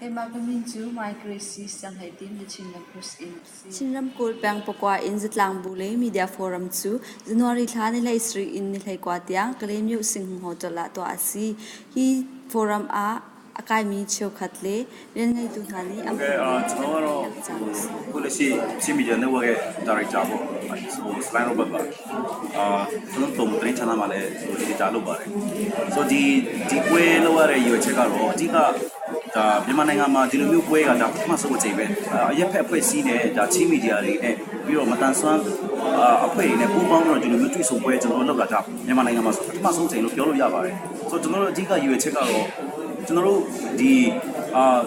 Keimah ka min cu Mike Gracie Sianghleitin The Chin Campus in a si. Chin ramkulh peng pakua in zatlangbu le media forum cu January thla ni 17 in ni 19 tiang Kalaymyo Singhung Hotel ah tuah a si. Hi forum ah a kaimi cheukhat le rianngeitu hna nih an Okay, ကျွန်တော်ကတော့ဟိုခုလက်ရှိချင်း Media Network ရဲ့ Director ပေါ့ဟို Sly Robert ပါအာကျွန်တော်တုံသတင်းဌာနမှာလည်းဟို editor လုပ်ပါတယ်ဆိုတော့ဒီဒီပွဲလုပ်ရတဲ့ရည်ရွယ်ချက်ကတော့အဓိကဒါမြန်မာနိုင်ငံမှာဒီလိုမျိုးပွဲကဒါပထမဆုံးအကြိမ်ပဲအရက်ဖက်အဖွဲ့အစည်းနဲ့ဒါချင်း media တွေနဲ့ပြီးတော့မတန်ဆွမ်းအဖွဲ့တွေနဲ့ပူးပေါင်းတော့ဒီလိုမျိုးတွေ့ဆုံပွဲကျွန်တော်တို့လုပ်တာဒါမြန်မာနိုင်ငံမှာပထမဆုံးအကြိမ်လို့ပြောလို့ရပါတယ်ဆိုတော့ကျွန်တော်တို့အဓိကရည်ရွယ်ချက်ကတော့ကျွန်တော်တို့ဒီအာ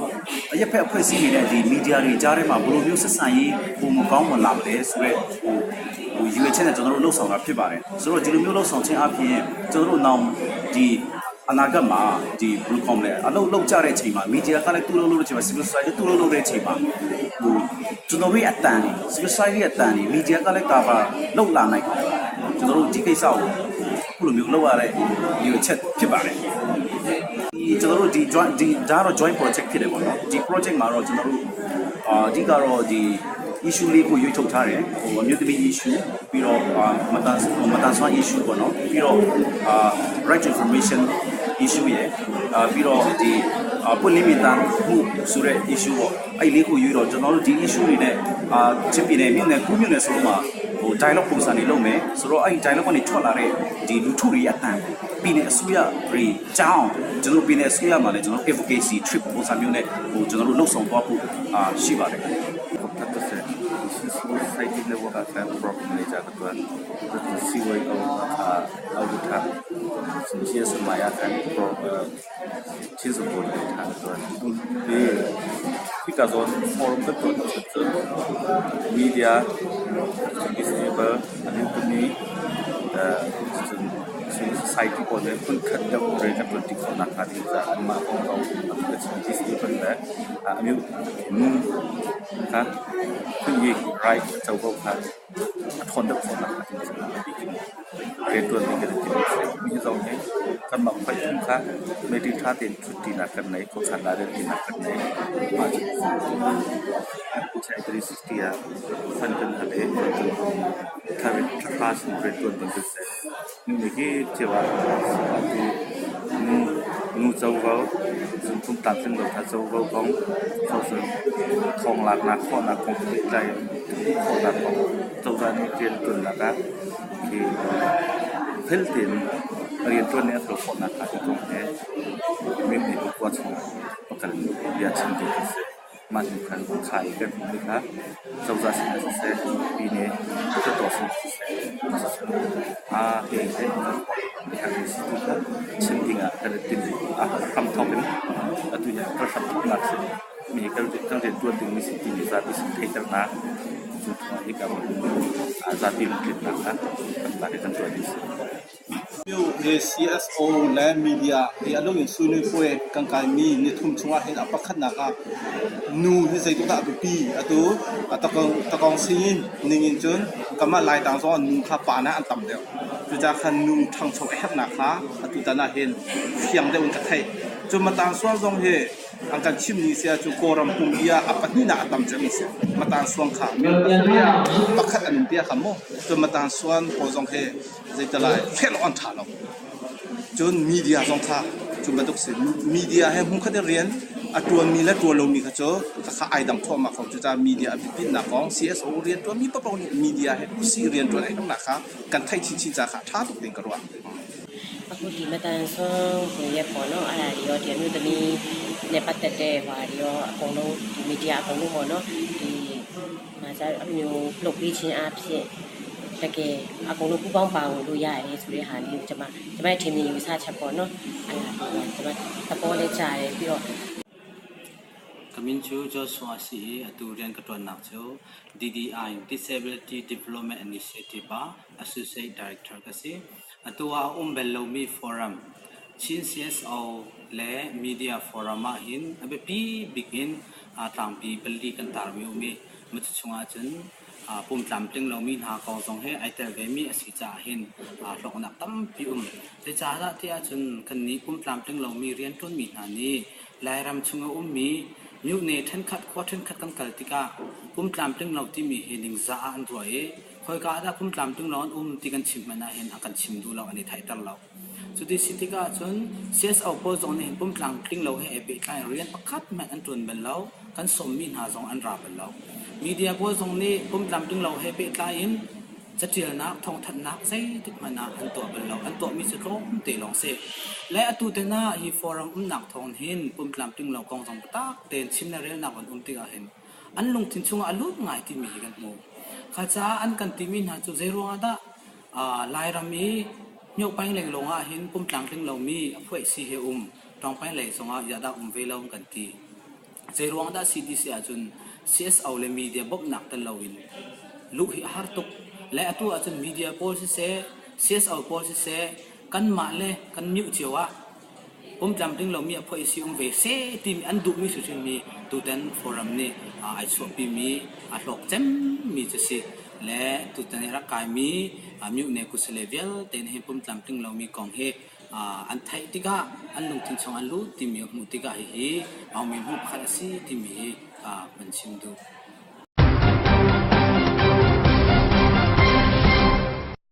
အရက်ဖက်အဖွဲ့အစည်းတွေနဲ့ဒီ media တွေကြားထဲမှာဘယ်လိုမျိုးဆက်ဆံရေးပုံမကောင်းမလာမလဲဆိုတော့ဟိုဟိုရည်ရွယ်ချက်နဲ့ကျွန်တော်တို့လှုပ်ဆောင်တာဖြစ်ပါတယ်ဆိုတော့ဒီလိုမျိုးလှုပ်ဆောင်ခြင်းအပြင်ကျွန်တော်တို့နောက်ဒီအနာဂတ်မှာဒီဘယ်လိုခေါ်မလဲအလုပ်လုပ်ကြတဲ့အချိန်မှာ media ကလည်းတူလို့လို့တဲ့အချိန်မှာ civil society တူလို့လို့တဲ့အချိန်မှာဟိုကျွန်တော်တို့ရဲ့အတန်တွေ civil society ရဲ့အတန်တွေ media ကလည်း cover လုပ်လာနိုင်တယ်ကျွန်တော်တို့ဒီကိစ္စကိုခုလိုမျိုးလုပ်ရတဲ့ရည်ရွယ်ချက်ဖြစ်ပါတယ်ဒီကျွန်တော်တို့ဒီ joint ဒီဒါတော့ joint project ဖြစ်တယ်ပေါ့နော်ဒီ project မှာတော့ကျွန်တော်တို့အာအဓိကတော့ဒီ issue လေးကိုရွေးထုတ်ထားတယ်ဟိုအမျိုးသမီး issue ပြီးတော့အာမတန်မတန်ဆွမ်း issue ပေါ့နော်ပြီးတော့အာ right to information issue ရယ်အာပြီးတော့ဒီပွင့်လင်းမြင်သာမှုဆိုတဲ့ issue ပေါ့အဲ့လေးကိုရွေးတော့ကျွန်တော်တို့ဒီ issue တွေနဲ့အာချင်းပြည်နယ်မြို့နယ်ကူးမြို့နယ်ဆိုတော့မှဟို dialogue ပုံစံတွေလုပ်မယ်ဆိုတော့အဲ့ဒီ dialogue ကနေထွက်လာတဲ့ဒီလူထုတွေရဲ့အတန်ပြည်နယ်အစိုးရတွေကြောင်းကျွန်တော်ပြည်နယ်အစိုးရမှာလည်းကျွန်တော် advocacy trip ပုံစံမျိုးနဲ့ဟိုကျွန်တော်တို့လှုပ်ဆောင်သွားဖို့အာရှိပါတယ် Civil Society Network က program manager ကတွန်း CYO အာဥဒ္ဓCS မာယာက pro ချင်းစပေါ်ထားတော့ဒီဒီကဇော forum ကတော့ media disable အမျိုးသမီးအဲ civil society ပေါ်လေဖွင့်ခတ်တဲ့ rate ကတိခေါနာခါဒီဇာအမအောင်ကော disable และအမျိုးနုခါခွင့်ရေး right เจ้าก็ခါအထွန်တဲ့ခေါနာခါဒီဇာဒီเรียนตัวนี้กันที่มีสองให้กันมาไปทุ่งค่ะไม่ได้ท่าเต็นชุดตีนักกันไหนก็ขันลาเรื่องตีนักกันไหนมาใช้360อ่ะฟันกันทะเลฟันกันทาวิทราสเรียนตัวนี้กันเสร็จนี่นี่เจ้าว่านูนูเจ้าเขาซึ่งทุ่มตามซึ่งเราถ้าเจ้าเขาของเขาซึ่งทองหลักนักข้อนักของใจข้อนักของเจ้านี้เรียนตัวนักคือ fel tin rian tuan ne thlo khona kha ti tong he mi mi ko chung pakal ya chin ti se man khan khai kan mi kha chawza sin se pi ne to to sin se a he he ha ni si tu kha chin dinga kan tin a kham thok in atu ya ka kham thok nak se mi kan kan rian tuan ding mi sin ti mi za ti sin thei tar na chu thwa hi ka a za ti lit na kha kan ta kan tuan ni se မြို့he CSO และ media he အလုံးရင်ဆွေးနွေးပွဲကန်ကိုင်မီနေထုံချုံအဟင်အပခတ်နာကနူဟေစိတုတာပီအတူတကောင်တကောင်စင်းနင်းရင်ကျွန်းကမလိုက်တောင်စောနူခပါနာအတမ်တဲ့ကျကြခနူထန်းချုံအဟက်နာခအတူတနာဟင်ဖျံတဲ့ဝန်ကထိုင်ကျွမတန်ဆွမ်းဆောင်ဟေอังกันชิมนี้เสียจูโกรัมปุมเอียอปันนี่นาตัมจะมีเสียมาตานสวงขาเมียปักขัดอันเตียขโมจนมาตานสวนโพจงเฮใจตลายเฟลออนถาลงจนมีเดียจงขาจุมาตุกเสมีเดียให้หุ่งขัดเรียนอตัวมีและตัวลงมีขจข้าไอดังทั่วมาของจุจามีเดียอภิพินักของ CSO เรียนตัวมีปะปองมีเดียให้ผู้ซีเรียนตัวไหนต้องหนักค่ะกันไทยชินชินจ้าค่ะท้าตุกติงกระว အခုဒီမတန်ဆွမ်းကိုရက်ပေါ့နော်အဲ့ဒါတွေရောဒီအမျိုးသမီးနဲ့ပတ်သက်တဲ့ဟာတွေရောအကုန်လုံးဒီမီဒီယာအကုန်လုံးပေါ့နော်ဒီမှာကျအမျိုးလှုပ်ပေးခြင်းအဖြစ်တကယ်အကုန်လုံးပူပေါင်းပါဝင်လို့ရတယ်ဆိုတဲ့ဟာလေးကိုကျွန်မကျွန်မထင်မြင်ယူဆချက်ပေါ့နော်အဲ့ဒါကိုကျွန်မသဘောလေးကြားတယ်ပြီးတော့ Ka min cu Joshua si i atu rian ka ṭuannak cu DDI Disability Development Initiative ah Associate Director ka si. Atu ah a um bal lomi forum Chin CSO le Media Forum ah hin a biapi bik in tlangpi pali kan tarmi a um i macu chungah cun pum tlamtling lomi hna kong zong hi ai tel vemi a si caah hin hlawknak tampi um. Zeicahdah ti ahcun kannih pum tlamtling lomi rianṭuanmi hna nih Lairam chung a ummi Myone ṭhenkhat khua ṭhenkhat kan kal tikah pum tlamtling lo timi hi ningzah ah an ruah i khoika ah dah pum tlamtling lo an um ti kan chim hmanh ahhin a kan chim duh lo, an i theihter lo. Cuti si tikah cun CSO pawl zong nih hin pum tlamtling lo he ai pehtlai rian pakhat hmanh an ṭuan bal lo, kan sawmmi hna zong an ra bal lo. Media pawl zong nih pum tlamtling lo he pehtlai in Catialnak thawngthanhnak zeitik hmanh ah an tuah bal lo. An tuahmi cu tlawmte lawng si. Le atu te hna hi forum umnak thawng hin pumtlamtling lo kong zong biatak tein chim le relnak an um tikah hin an lungthin chungah a lut ngai timi hi kan hmuh. Kha caah an kan timi hna cu zeiruang ah dah Lairam i miohpaing lenglawng ah hin pumtlangtling lomi a phuaih si hi a um, ṭawngpaing lei zongah ziah dah um ve lo an kan ti. Zeiruang dah CDC ahcun CSO le media bawmhnak tel loin luh hi a har tuk. Le atu ahcun media pawl siseh, CSO pawl siseh, kanmah le kan mioh cio ah pumtlamtling lomi a phoih si um ve seh timi an duhmi hrimhrimmi tutan forum nih ai chuahpimi a hlawk cemmi cu si. Le tutan i rak kaimi miohne kusale vialte nih hin pumtlamtling lomi kong hi an theih tikah an lungthin chung an lut timi a hmuh tikah hihi Aungmin hmuh pakhat a si timi hi kan chim duh.